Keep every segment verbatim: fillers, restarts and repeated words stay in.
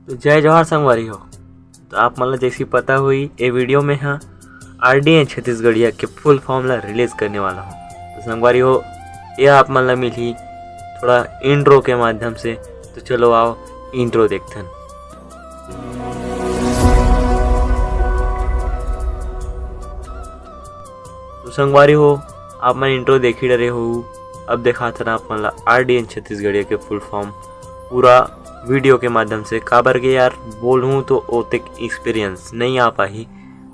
तो जय जोहार संगवारी हो। तो आप मन ला जैसी पता हुई, ए वीडियो में हाँ आरडीएन छत्तीसगढ़िया के फुल फॉर्म ला रिलीज करने वाला हूँ। तो संगवारी हो, ये आप मन ला मिलही थोड़ा इंट्रो के माध्यम से। तो चलो आओ इंट्रो देखथन। तो संगवारी हो, आप मन इंट्रो देख ही डरे हो। अब देखाथन आप मन ला आरडीएन छत्तीसगढ़िया के फुल फॉर्म पूरा वीडियो के माध्यम से, काबर के यार बोलहूँ तो ओतेक एक्सपीरियंस नहीं आ पाही।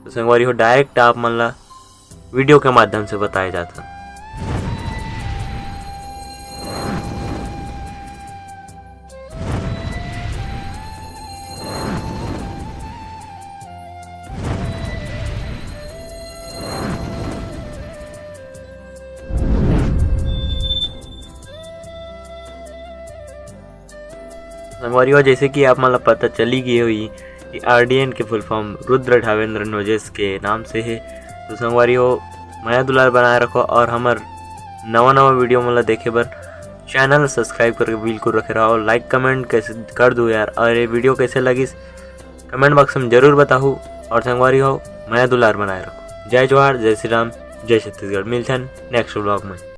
तो संगवारी हो, डायरेक्ट आप मन ला वीडियो के माध्यम से बताए जाथन। संगवारी हो, जैसे कि आप मन ला पता चली गई होही कि आरडीएन के फुल फॉर्म रुद्र ढावेंद्र नोजेस के नाम से है। तो संगवारी हो, मया दुलार बनाए रखो और हमर नवा नवा वीडियो मन ला देखे बर चैनल सब्सक्राइब करके बिल्कुल रखे रहो। लाइक कमेंट कैसे कर दो यार, और ये वीडियो कैसे लगिस कमेंट बॉक्स में जरूर बताहू। और संगवारी हो, मया दुलार बनाए रखो। जय जोहार, जय श्री राम, जय छत्तीसगढ़। मिलथन नेक्स्ट व्लॉग में।